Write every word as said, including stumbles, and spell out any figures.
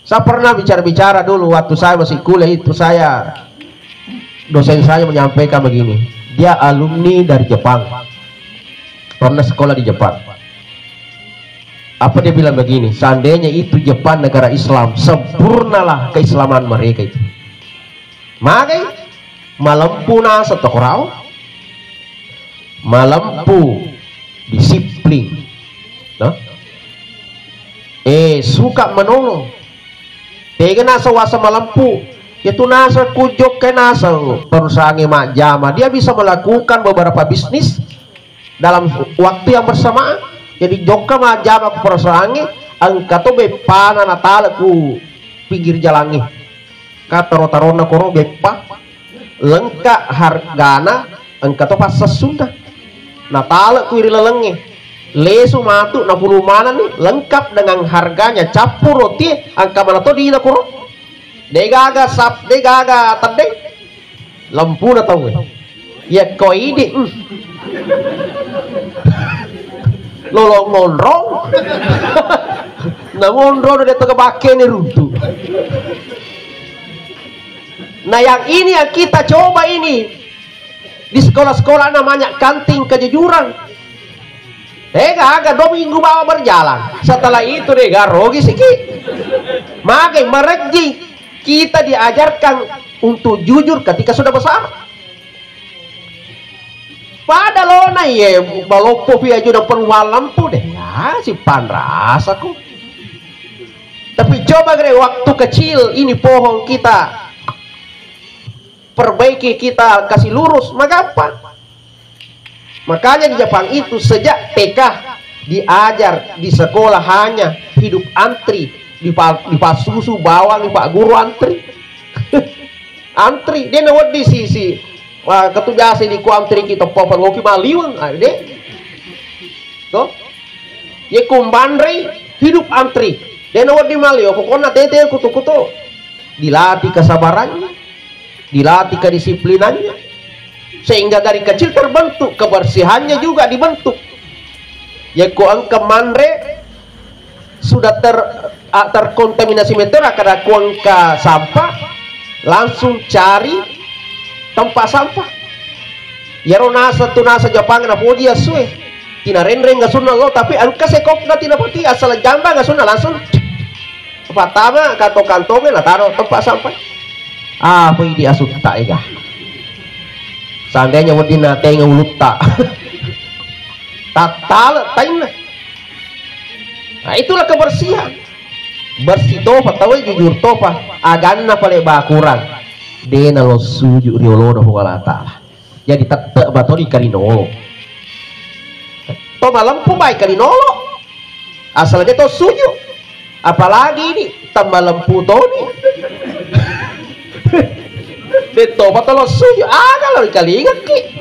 Saya pernah bicara-bicara dulu waktu saya masih kuliah itu, saya, dosen saya menyampaikan begini, dia alumni dari Jepang, pernah sekolah di Jepang. Apa dia bilang begini, seandainya itu Jepang negara Islam, sempurnalah keislaman mereka itu. Magai malempu naseng tau Korawa, malempu disiplin, no? Eh, suka menolong. Tega naseng waseng malempu. Itu naseng ku jokka naseng perusahaan majjama. Dia bisa melakukan beberapa bisnis dalam waktu yang bersamaan. Jadi jokka majjama ku perusahaan, engka to beppana natale ku pinggir jalangnge. Ka taro-taronna koro beppa, lengkap hargana, engka to passessunna. Natale ku ri lalengnge. Lesu matu napulu manenni, lengkap dengan harganya, cappu roti, engka mana to dina koro. De gaga sap, de gaga tedde. Lempuna tauwe. Yakko idi, mm. Lolo ngonrong. Na ngonrong de to bakkene runtu. Nah, yang ini yang kita coba ini di sekolah-sekolah namanya kantin kejujuran. Eh, gaga dua minggu bawa berjalan. Setelah itu deh, garogi siki. Magai merejji kita diajarkan untuk jujur ketika sudah besar. Pada lona iye baloppo pi aju dan perlu lampu deh. Ya, si panrasa ku. Tapi coba gede waktu kecil ini pohon kita perbaiki, kita kasih lurus, magampang. Makanya di Jepang itu sejak T K diajar di sekolah hanya hidup antri, dipa-, dipasusu bawang Pak Guru antri. Antri, de nawedding si, si, ah, ketu biasa di ku antri kita papa ngoki maliweng, ah, de. To? Ye kumbanrei hidup antri. De nawedding maliweng, pokokna tete kutu-kutu. Dilatih kesabarannya, dilatih kedisiplinannya, sehingga dari kecil terbentuk, kebersihannya juga dibentuk. Yekko engka manre sudah ter-, a-, terkontaminasi metera kada ku engka sampah, langsung cari tempat sampah. Yaro nasa tu nasa Japang na poji asue. Tina renreng asunna lo, tapi engka sekokna tina pati asal jambang asunna langsung Pertama, kantong-kantongnya nataro tempat sampah. Apa idi asutta ega? Seandainya wedding natenga ulutta. Tattale tainna. Nah, itulah kebersihan. Bersih topa, tauwe jujur topa. Aganna pale bakurang. Dena lo suju rioloda Puang Allah Ta'ala. Jadi tette batoni karinolo. To malempu bai karinolo. Asal de to suju. Apalagi ini tamalempu toni. De to patolo suju. Aga lo ikalingaki.